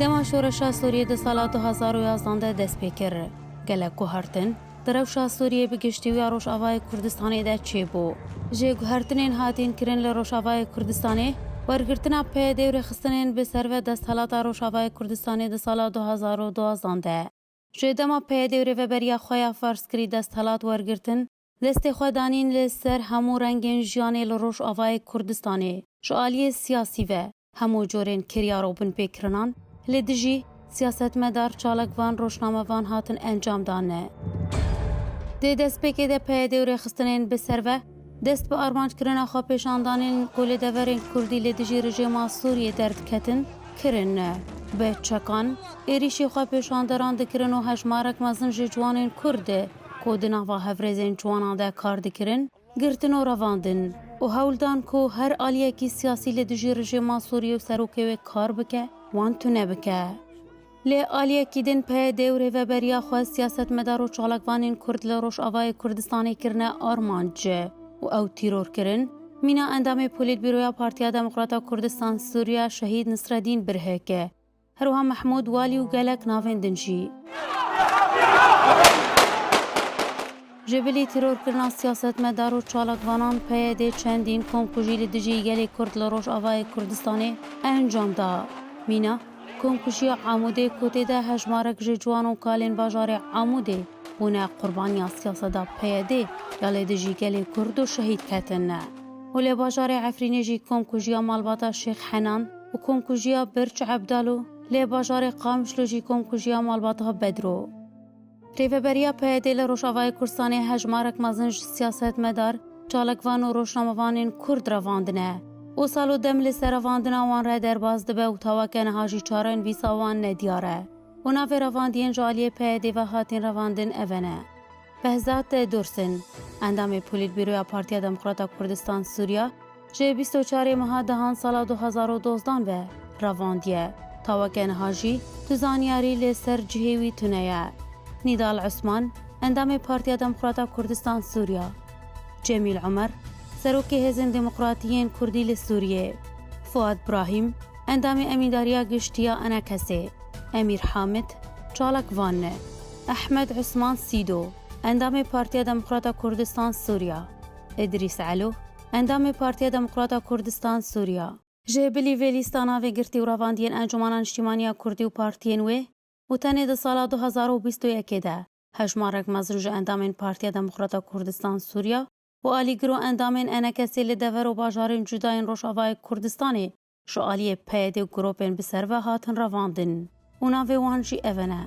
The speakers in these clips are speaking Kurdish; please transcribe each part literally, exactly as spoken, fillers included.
Dema şoreşa Sûriyê di sala du hazar û yazdan de dest pê kir, gelek guhertin di rewşa Sûriyê bi giştî û ya Rojavayê Kurdistanê de çêbû. Ji guhertinên hatîn kirin li Rojavayê Kurdistanê, wergirtina P Y D û rêxistinên bi ser ve desthilata Rojavayê Kurdistanê di sala du hazar û duwazdeh de. Ji dema P Y D û rêveberiya xwe ya ferzkirî desthilat wergirtin, destê xwe danîn li ser hemû rengên jiyanê li Rojavayê Kurdistanê, ji aliyê siyasî ve hemû corên kiryar û binpêkirinan li dijî siyasetmedar, çalakvan, rojnamevan hatin encam dan. Di destpêkê de P Y D û rêxistinên bi ser ve dest bi armanckirina xwepêşandanên ku li deverên Kurdî li dijî rejîma Sûriyê derdiketin, kirin. Bi çekan êrîşî xwepêşanderan dikirin û hejmarek mezin ji ciwanên Kurd ku di nava hevrêzên ciwanan de kar dikirin, girtin û revandin û hewl dan ku her aliyekî siyasî li dijî rejîma Sûriyê û serokê wê kar bike, wan tune bike. Li aliyekî din P Y D û rêveberiya xwe siyasetmedar û çalakvanên Kurd li Rojavayê Kurdistanê kirine armanc û ew tîror kirin. Mîna endamê Polîtbîroya Partiya Demokrata Kurdistan Sûriya Şehîd Nisredîn Birhik, her wiha Mehmûd Walî û gelek navên din jî. Ji bilî tîrorkirina siyasetmedar û çalakvanan P Y D çendîn komkujî li dijî gelê Kurd li Rojavayê Kurdistanê encam da. Mîna komkujiya Amûdê ku tê de hejmarek ji ciwan û kalên bajarê Amûdê bûne qurbaniya siyaseta P Y D ya li dijî gelê Kurd û şehîd ketin. Û li bajarê Efrînê jî komkujiya malbata Şêx Henan û komkujiya Birç Ebdalo, li bajarê Qamişlo jî komkujiya malbata Bedro. Rêveberiya P Y D li Rojavayê Kurdistanê hejmarek mezin ji siyasetmedar, çalakvan û rojnamevanên Kurd revandine. Û sal û dem li ser revandina wan re derbas dibe û taweke niha jî çarenivîsa wan nediyar e. Û navê revandiyên ji aliyê P Y D ve hatîn revandin ev ne. Behzat Dursun, endamê Polîtbîroya Partiya Demokrata Kurdistan Sûriya, ji bîst û çarê meha dehan sala du hazar û dozdan ve revandiye. Taweke niha jî tu zanyarî li ser cihê wî tune ye. Nîdal Usman, endamê Partiya Demokrata Kurdistan Sûriya. Cemîl Omer, serokê Hêzên Demokratî yên Kurdî li Sûriyê. Fuad Brahîm, endamê Emîndariya Giştî ya ENKSê. Emîr Hamid, çalakvan e. Ehmed Usman Sîdo, endamê Partiya Demokrata Kurdistan Sûriya. Îdrîs Elo, endamê Partiya Demokrata Kurdistan Sûriya. Ji bilî vê lîsta navê girtî û revandiyên Encûmena Niştîmaniya Kurdî û partiyên wê û tenê di sala du hazar û bîst û yekê de hejmarek mezin ji endamên Partiya Demokrata Kurdistan Sûriya û alîgir û endamên ENKSê li dever û bajarên cuda yên Rojavayê Kurdistanê ji aliyê P Y D û grûpên bi ser ve hatin revandin û navê wan jî ev ne: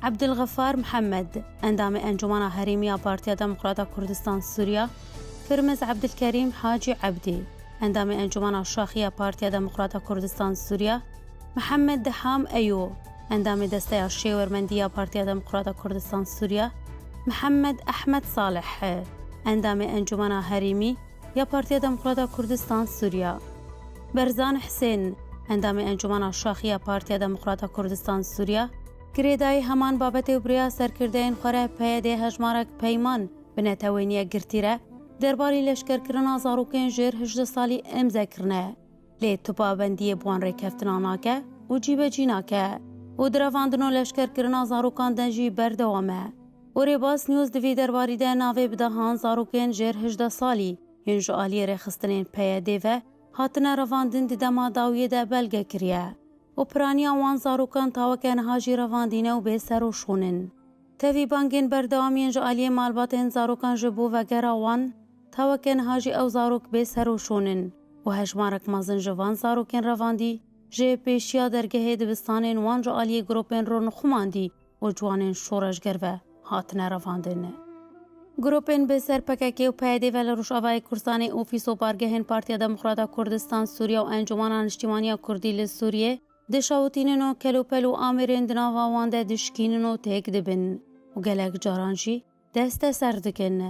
Ebdilxefar Mihemed, endamê Encûmena Herêmî ya Partiya Demokrata Kurdistan Sûriya, Firmiz Ebdilkerîm Hacî Ebdî, endamê Encûmena Şaxî ya Partiya Demokrata Kurdistan Sûriya, Mihemed Deham Eyo, endamê Desteya Şêwermendî ya Partiya Demokrata Kurdistan Sûriya, Mihemed Ehmed Salih, endamê Encûmena Herêmî ya Partiya Demokrata Kurdistan Sûriya. Berzan Hisên, endamê Encûmena Şaxî ya Partiya Demokrata Kurdistan Sûriya, girêdayî heman babetê û bi rêya serkirdeyên xwe re P Y D hejmarek peyman bi neteweyniya girtî re derbarî leşkerkirina zarokên jêr hejdeh salî îmze kirine. Lê tu pabendiyê bi wan rêkeftina nake û cîbecî nake û di revandin û leşkerkirina zarokan de jî berdewam e. Û Rêbaz News di vî derbarî de navê bi dehan zarokên jêr hejdeh salî yên ji aliyê rêxistinên P Y D ve hatine revandin di dema dawiyê de belge kiriye û piraniya wan zarokan taweke niha jî revandî ne û bê ser û şûn in. Tevî bangên berdewam yên ji aliyê malbatên zarokan ji bo vegera wan, taweke niha jî ew zarok bê ser û şûn in û hejmarek mezin ji van zarokên revandî ji pêşiya dergehê dibistanên wan ji aliyê grûpên rûnixumandî û ciwanên şoreşger ve hatine revandin. Grûpên bi ser P K K û P Y D ve li Rojavayê Kurdistanê ofîs û bargehên Partiya Demokrata Kurdistan Sûriye û Encûmena Niştîmaniya Kurdî li Sûriyê dişewitînin û kelûpel û amêrên di nava wan de dişkînin û têk dibin û gelek caran jî desteser dikin.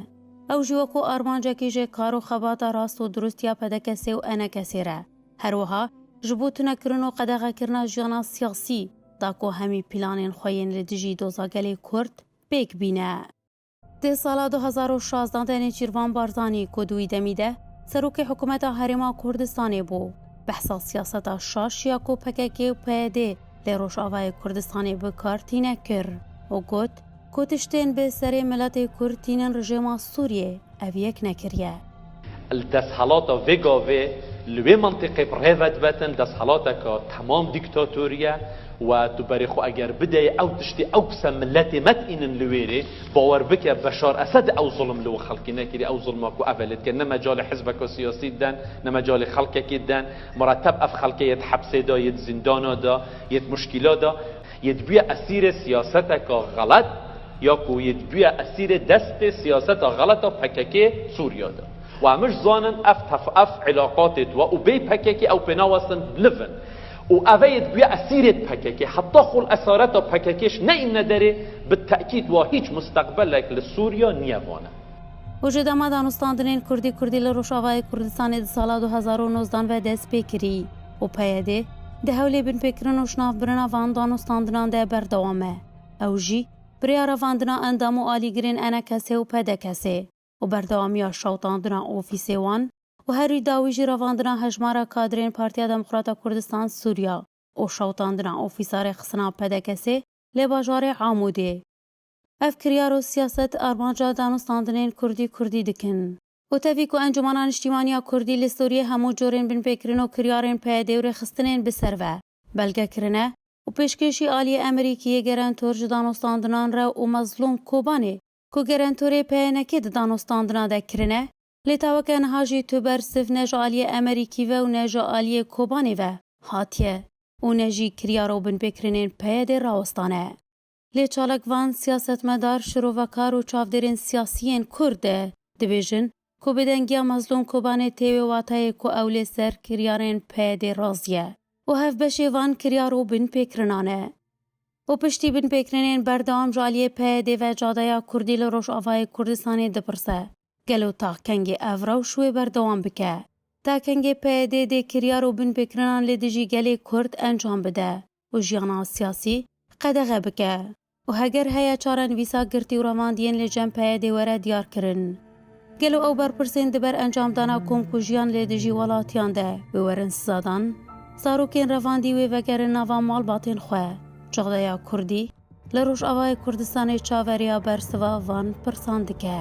Ew jî wekû armancekî ji kar û xebata rast û durust ya P D K S ê û E N K S ê re, her wiha ji bo tunekirin û qedexekirina jiyana siyasî da ku hemî planên xwe yên li dijî doza gelê Kurd pêk bîne. Di sala du hazar û şazdan de Nêçîrvan Barzanî ku di wî demî de serokê hikûmeta Herêma Kurdistanê bû, behsa siyaseta şaş ya ku P K K û P Y D lê Rojavayê Kurdistanê bi kar tîne kir û got ku tiştên bi serê miletê Kurd tînin rejêma Sûriyê ev yek nekiriye. Li desthelata vê gavê li wê mentiqê bi rê ve dibetin, desthelateka temam dîktatorî ye. We tu berê xwe eger bideyê ew tiştê ew kise miletê me tînin li wêrê, bawer bike Beşar Esed ew zulm li wi xelkî nekirî, ew zulma ku ev ê lê dike. Ne mecalê hizbeka siyasî den, ne mecalê xelkekê den. Mireteb ev xelkê yê di hepsê de, yê di zîndana de, yê di muşkîla de, yê dibiye esîrê siyaseteka xelet ya ku yê dibiye esîrê destê siyaseta xeleta P K K Sûriya de. Û em ji zanin ev tef-, ev îlaqatê di we û bê P K K ew pê nawestin biliv in. Û ev ê dibiye esîrê di P K K, heta xul esareta P K K ji neîne derê, bi tekîd wa hîç mustaqbelek li Sûriya niye vane. Û ji dema danûstandinên Kurdî Kurdî li Rojavayê Kurdistanê di sala du hezar û nozdan ve dest pê kirî û P Y D di hewlê binpêkirin û şinavbirina van danûstandinan de berdewam e. Ew jî bi rêya revandina endam û alîgirên E N K S ê û P D K S ê û berdewamiya şewitandina ofîsê wan û herî dawî jî revandina hejmara kadrên Partiya Demokrata Kurdistan Sûriya û şewitandina ofîsa rêxistina P D K S ê li bajarê Amûdê. Ev kiryar û siyaset armanca danûstandinên Kurdî Kurdî dikin. Û tevî ku Encûmena Niştîmaniya Kurdî li Sûriyê hemû corên binpêkirin û kiryarên P Y D û rêxistinên bi ser ve belge kirine û pêşkêşî aliyê Amerîkiyê gerentor ji danûstandinan re û Mezlûm Kobanê ku gerentorê P Y N K di danûstandina de kirine, lê ta weke niha jî tu bersiv ne ji aliyê Amerîkî ve û ne ji aliyê Kobanê ve hatiye û ne jî kiryar û binpêkirinên P Y D rawestane. Lê çalakvan, siyasetmedar, şirovekar û çavdêrên siyasî yên Kurd dibêjin ku bêdengiya Mezlûm Kobanê tê wê wateyê ku ew lê ser kiryarên P Y D razî ye û hevbeşê van kiryar û binpêkirinan e. Û piştî binpêkirinên berdewam ji aliyê P Y D ve cadeya Kurdî li Rojavayê Kurdistanê dipirse, gelo ta kengê ev rewş wê berdewam bike? Ta kengê P Y D dê kiryar û binpêkirinan li dijî gelê Kurd encam bide û jiyana siyasî qedexe bike? Û heger heye çarenivîsa girtî û revandiyên li cem P Y D were diyar kirin? Gelo ew berpirsên di ber encamdana komkujiyan li dijî welatiyan de wê werin sizadan? Zarokên revandî wê vegerin nava malbatên xwe? Cadeya Kurdî li Rojavayê Kurdistanê çaveriya bersiva van pirsan dike.